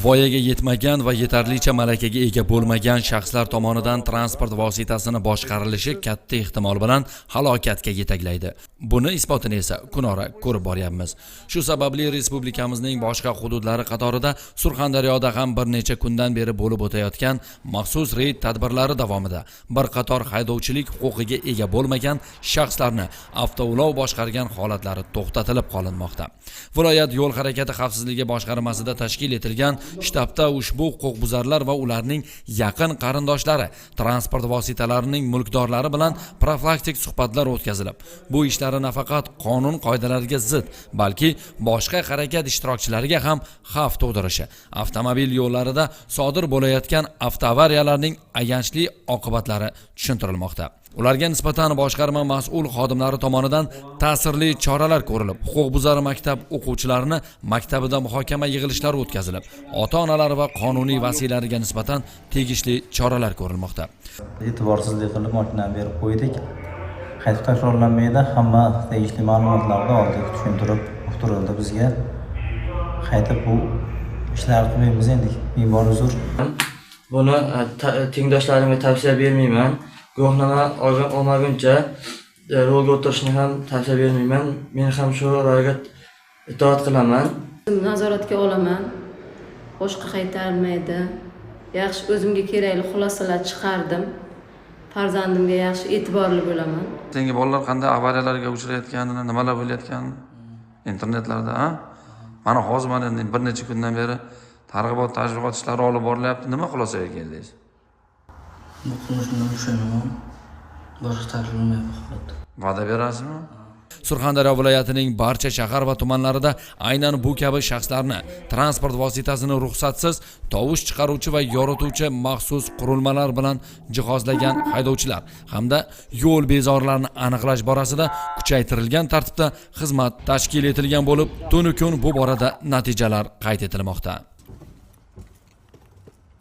Voyaga yetmagan va yetarlicha malakaga ega bo'lmagan shaxslar tomonidan transport vositasini boshqarilishi katta ehtimol bilan halokatga yetaklaydi. Buni isbotini esa kunora ko'rib boryapmiz. Shu sababli respublikamizning boshqa hududlari qatorida Surxondaryoda ham bir necha kundan beri bo'lib o'tayotgan maxsus reyd tadbirlari davomida bir qator haydovchilik huquqiga ega bo'lmagan shaxslarni avtoulov boshqargan holatlari to'xtatilib qolinmoqda. Viloyat yo'l harakati xavfsizligi boshqarmasida tashkil etilgan shtabda ushbu huquqbuzarlar va ularning yaqin qarindoshlari, transport vositalarining mulkdorlari bilan profilaktik suhbatlar o'tkazilib, bu ishlari nafaqat qonun qoidalariga zid, balki boshqa harakat ishtirokchilariga ham xavf tug'dirishi, avtomobil yo'llarida sodir bo'layotgan avtoavariyalarning ayanchli oqibatlari tushuntirilmoqda. Ularga nisbatan boshqarma mas'ul xodimlari tomonidan ta'sirli choralar ko'rilib, huquqbuzar maktab o'quvchilarini maktabida muhokama yig'ilishlari o'tkazilib, ota-onalari va qonuniy vasiylariga nisbatan tegishli choralar ko'rilmoqda. E'tiborsizlik qilib mashinani berib qo'ydik. Qaytib takrorlanmaydi. Hamma tegishli ma'lumotlarni oldik, tushuntirib uqtirildi bizga. Qaytib bu ishlarni qilmaymiz endi. Ming bor uzr. Buni tengdoshlarimga tavsiya bermayman. Guvohnoma olmaguncha rulga o'tirishni ham tavsiya bermayman. Men ham shu rolga itoat qilaman. Nazoratga olaman, boshqa qaytarilmaydi. Yaxshi, o'zimga kerakli xulosalar chiqardim. Farzandimga yaxshi e'tiborli bo'laman. Senga bolalar qanday avariyalarga uchrayotganini, nimalar bo'layotganini internetlarda, a? Mana hozir, mana endi bir necha kundan beri targ'ibot, tashviqot ishlari olib borilyapti. Nima xulosaga keldingiz? Bu qilmishimdan pushaymonman. Boshqa takrorlanmaydi bu holat. Va'da berasizmi? Surxondaryo viloyatining barcha shahar va tumanlarida aynan bu kabi shaxslarni transport vositasini ruxsatsiz tovush chiqaruvchi va yorituvchi maxsus qurilmalar bilan jihozlagan haydovchilar hamda yo'l bezorilarini aniqlash borasida kuchaytirilgan tartibda xizmat tashkil etilgan bo'lib, tunu kun bu borada natijalar qayd etilmoqda.